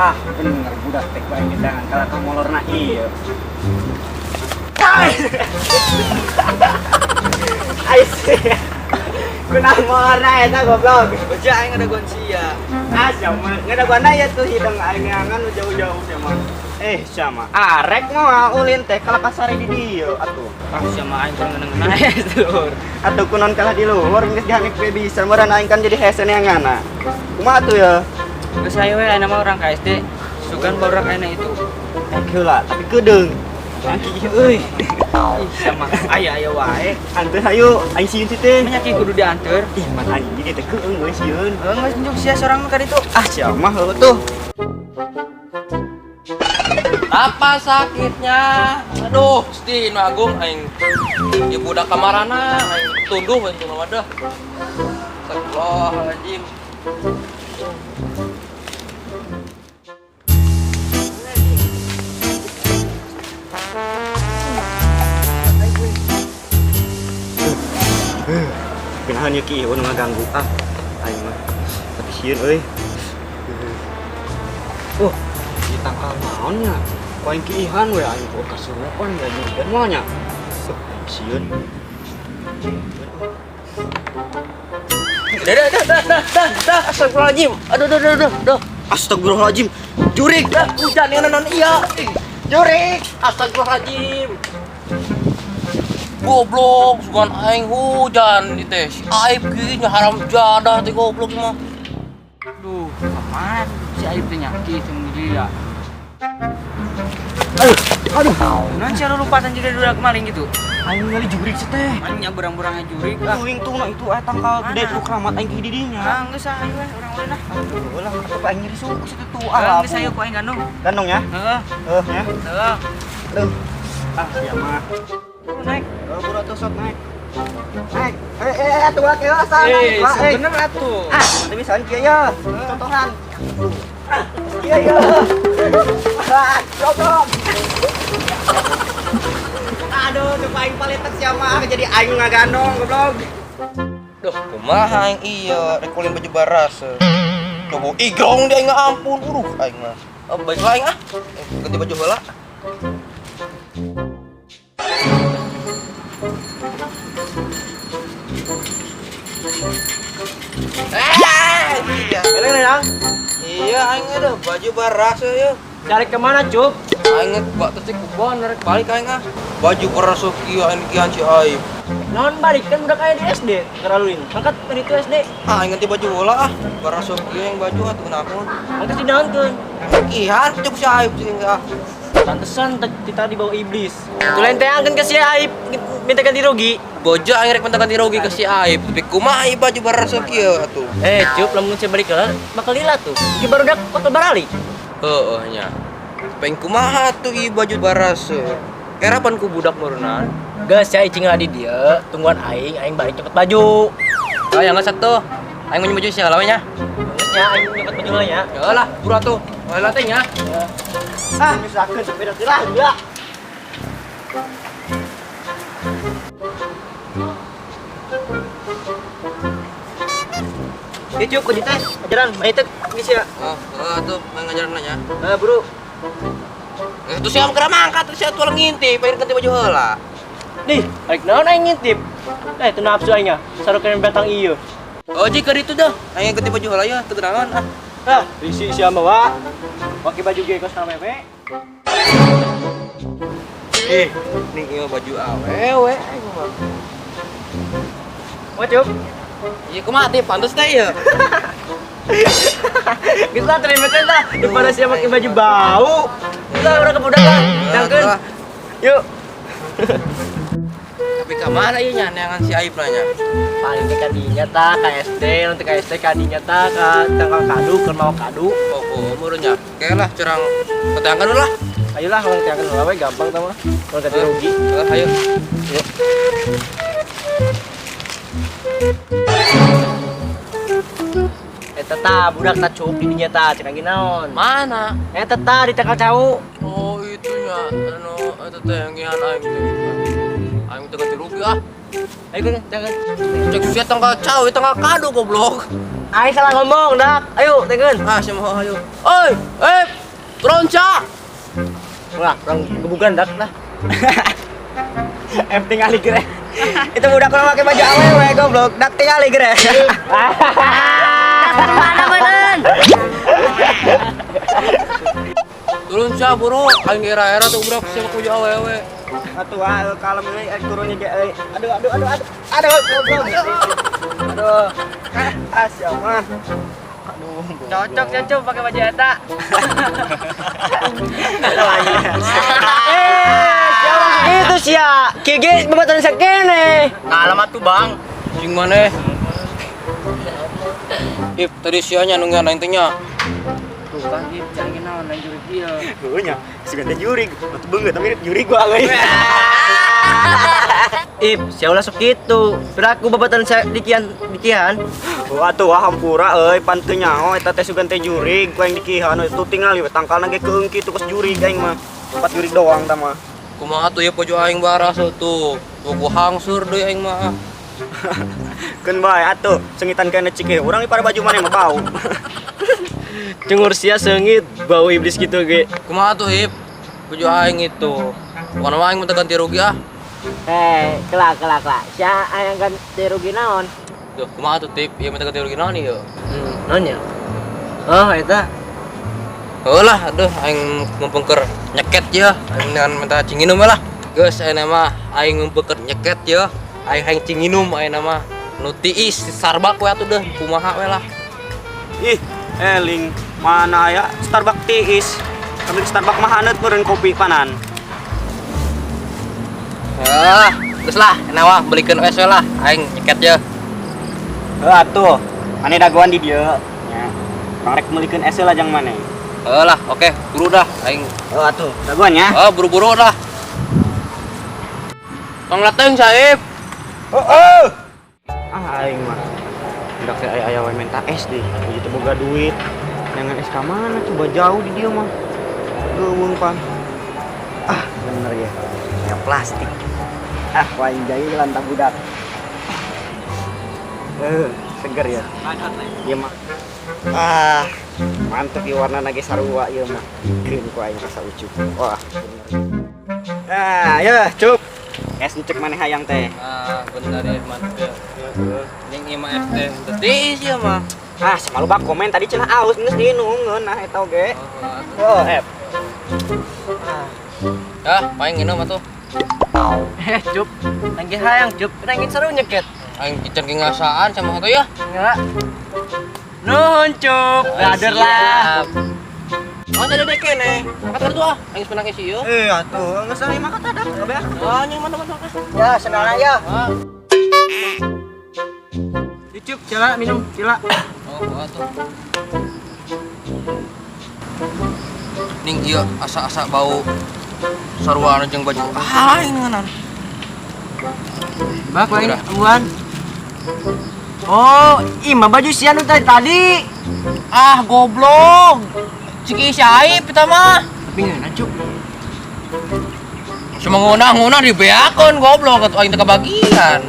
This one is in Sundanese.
Ah, bener budak teh ku aing ditangan kalah ka molorna ieu. Ais. Kunaon molorna eta goblok? Beja aing ngadagoan sia. Ah, siapa? Ngadagoan aya tuh hidung aing ngangan nu jauh-jauh siapa. Eh, siapa? Arek moal ulin teh kalah pasare di dieu atuh. Ah, sia mah aing kurang ngeunah dulur. Atuh kunaon kalah di luhur geus dihanik we bisa meureun aing kan jadi hese neanganna. Kumaha tuh ya? Geus ayo we ayeuna mah urang ka SD. Sugan barudak ayeuna itu. Rek heula, tapi kedeung. Angki euy. Ih, sia mah aya aya wae. Anteur hayu, aing sieun sih teh. Nya ki kudu dianteur. Ih, mah aing jadi teh keung euy sieun. Heuh, geus nunjuk sia sorangan ka ditu. Ah, siapa mah heueuh tuh. Apa sakitnya? Aduh, Gusti Nu Agung aing. Ieu budak kamarana aing tunduh we teu mah dah. Astagfirullahaladzim. Pinahan ieu ki ieu nu ngaganggu ah. Aing mah. Tapi sieun euy. Oh, di tangkal naon nya? Ku aing kiihan we aing ku kasurupan we jurigan moal nya. Aing sieun. Dah dah dah dah dah dah dah astagfirullahaladzim. Aduh aduh aduh aduh aduh. Astagfirullahaladzim. Jurik. Dah hujan yang naon iya. Jurik. Astagfirullahaladzim. Goblok, sugan aing hujan di teh. Si Aib kieu nya haram jadah teh goblok mah. Duh, kemana si Aib teh nyaki jeung dia. Aduh, aduh. Naon sia lu lompatan juga budak maling gitu? Aing ningali jurik sih teh. Aing nya berang-berangnya jurik ah. Aing tuh nah itu aya tangkal gede Mana? tuh keramat aing di dinya. Ah, geus ah ayo we urang ulin ah. Aduh lah, apa aing nyeri suku situ tuh Ah, ah. geus ayo ku aing gandong. Gandong ya? Heeh, Heuh ya. heeh. Aduh. Ah, sia mah. Buru naik. Oh, buru atuh sok naik. Naik. Eh eh eh tuh kieu asal naik. Wah, eh. Bener atuh. Ah, nanti bisa kieu ya. Contohan. Ah, kieu ya. Ah, goblok. Aduh, tuh aing paletek sia mah jadi aing ngagandong goblok. Duh, kumaha aing iya rek ulin baju baras. Coba igrong dia aing ampun, uruh aing mah. Oh, baiklah aing ah. Ganti baju heula. Eh, iya. Eleng ya. Iya, aing ada baju baras ya. Cari kemana, Cup? Aing bak teh kubon rek balik aing ah. Baju baras kieu aing kian si Aib. Naon balik kan budak aya di SD terlalu ini. Mangkat tadi itu SD. Ah, aing ganti baju heula ah. Baras kieu yang baju atuh naon. Mangkat si naonkeun. Kihan cuk si Aib sih ah. Pantesan kita dibawa iblis. Itu lain teh angkeun ke si Aib minta ganti rugi. Boja aing rek minta ganti rugi ke si Aib, tapi kumaha ieu baju baras kieu atuh. Eh, Cup, lamun saya balik heula bakal lila tuh. Iki barudak bakal baralik. Heueuh nya. Peng kumaha tuh ieu baju baras. Kerapan ku budak meureunna. Geus sia icing lah di dieu, tungguan aing, aing balik cepet baju. Ah, yang ngesek tuh. Aing mau baju sia lawe nya. Geus nya aing nyepet baju lah nya. Ya lah, buru atuh. Heula teh nya. Ah, misalkan sepeda lah, gila. Ieu Cup, kunci teh, ajaran, bae teh geus ya. Oh, heeh tuh main ngajaran nya. Heeh, buru. Eh, tuh siapa kira mangkat tuh siapa tuh ngintip, pengen ganti baju heula. Dih, balik naon aing ngintip. Eh, teu nafsu aing ah. Sarukeun batang ieu. Oh, jika itu dah. Aing ganti baju heula ya, teu geunangan ah. Ah, risi sia mah wa. Pake baju ge kos awewe. Eh, nih ieu baju awewe aing mah. Wah, Cup. Iya kumaha teh pantes teh ieu. Geus lah terima teh lah daripada sia make baju bau. Geus lah urang ke budak lah. Dangkeun. Yuk. Tapi ka mana ieu nya neangan si Aib nanya? Paling teh kadinya ta ka SD, nanti ka SD kadinya ta ka tangkal kadu, keur mau kadu. Oh, oh, meureun nya. Oke lah, curang keteangan dulu lah. Ayolah, urang teangan heula we gampang tah mah. Urang ganti rugi. Eh, ayo. Yuk. Eta ta budak ta cup di dinya ta cenah naon. Mana? Eta ta di tangkal cau. Oh, itu nya anu eta teh yang ngihan aing teh. Aing teh ganti rugi ah. Ayo kan, jangan. Cek sia tanggal cawe, tanggal kado goblok. Aing salah ngomong, dak. Ayo, tengen. Ah, sia mah ayo. Oi, eh, turun ca. Wah, orang gebugan dak lah. Em tingali gere. Itu budak kalau pakai baju awewe goblok, dak tingali gere. Mana bener? Turun ca buru, aing era-era tuh budak sia baju awewe. Atuh ah kalem euy, turunnya ge euy. Aduh aduh aduh aduh. Aduh goblok. Aduh. Ah sia mah. Aduh. Cocok ya, Cup, pakai baju eta. Eh, siapa gitu sia? Kege babatan sakene. Kalem atuh, Bang. Cing maneh? Ip, tadi sianya nungguan aing teh nya. Tuh kan, Ip, jangan naon lain jurig ieu. Heuh nya, sugan teh jurig. Atuh beungeut tapi jurig gua euy. Ip, sia ulah sok kitu. Piraku babatan sa dikian dikian. Oh atuh wah hampura euy, pan teu nyaho eta teh sugan teh jurig ku aing dikihan euy. Tuh tingali we tangkalna ge keung kitu kos jurig aing mah. Empat jurig doang tah mah. Kumaha tuh ya baju aing baras tuh. Buku hangsur deui aing mah. Keun bae atuh, sengitan kene cik urang pada baju maneh mah bau. Cengur sia seungit bau iblis gitu ge. Kumaha tuh Ip? Baju aing itu. Bukan mah aing minta ganti rugi ah. Eh, kelak kelak kelak. Sia aya ganti rugi naon? Tuh, kumaha tuh Tip? Ieu minta ganti rugi naon ieu? Naon ya? Oh, eta. Heuh lah, aduh aing ngumpulkeun nyeket ya. Aing dengan minta cinginum lah. Geus ayeuna mah aing ngumpulkeun nyeket ya. Aing hayang cinginum ayeuna mah. Nu tiis Starbucks we atuh deuh kumaha we lah. Ih, eling mana aya Starbucks tiis. Kami Starbucks mah haneut meureun kopi panan. Ah, geus lah, enak mah belikeun es we lah. Aing nyeket ya. Heuh atuh, maneh dagoan di dieu nya. Urang rek meulikeun es heula jang maneh. Heuh lah, oke, buru dah aing. Heuh atuh, dagoan nya. Oh, buru-buru dah. Tong lateng Saib. Heeh. Ah aing mah. Budak teh aya aya we minta es deh. Ieu teh boga duit. Jangan es ka mana coba jauh di dieu mah. Geuweung pan. Ah, bener ya. Ya plastik. Ah, waing jailan tah budak. Seger ya. Ieu mah. Ah, mantep ieu warna ge sarua ieu mah. Keun ku aing rasa ucup. Wah, bener. Ah, ya, cup. Es nu cek maneh hayang teh. Ah, bener ya, mantep ya. Jeung ieu mah es teh teu tiis ieu mah. Ah, semalu bak komen tadi cenah aus geus diinum ngeunah eta oge. Oh, Oh, ep. ah, paling nginum atuh. Eh, Cup. Lagi hayang, Cup. Nangin seru nyeket. Aing kican ge ngasaan sama atuh ya. Enggak. Nuhun, Cup. Brother lah. Oh, tadi dek kene. Makan kartu ah. Aing senang isi ieu. Eh, atuh geus ari mah kata dak kabeh. Ah, nya mana mana. Ya, senang aja. Ah. Cup, sila minum, sila. Oh, atuh. Ning ieu asa-asa bau sarua jeung baju aing ngeunaan. Bak lain ambuan. Oh, ima baju sia nu tadi tadi. Ah, goblok. Cik Saib eta mah. Tapi ngeunah, Cup. Cuma ngeunah-ngeunah dibeakeun goblok atuh aing teh kebagian.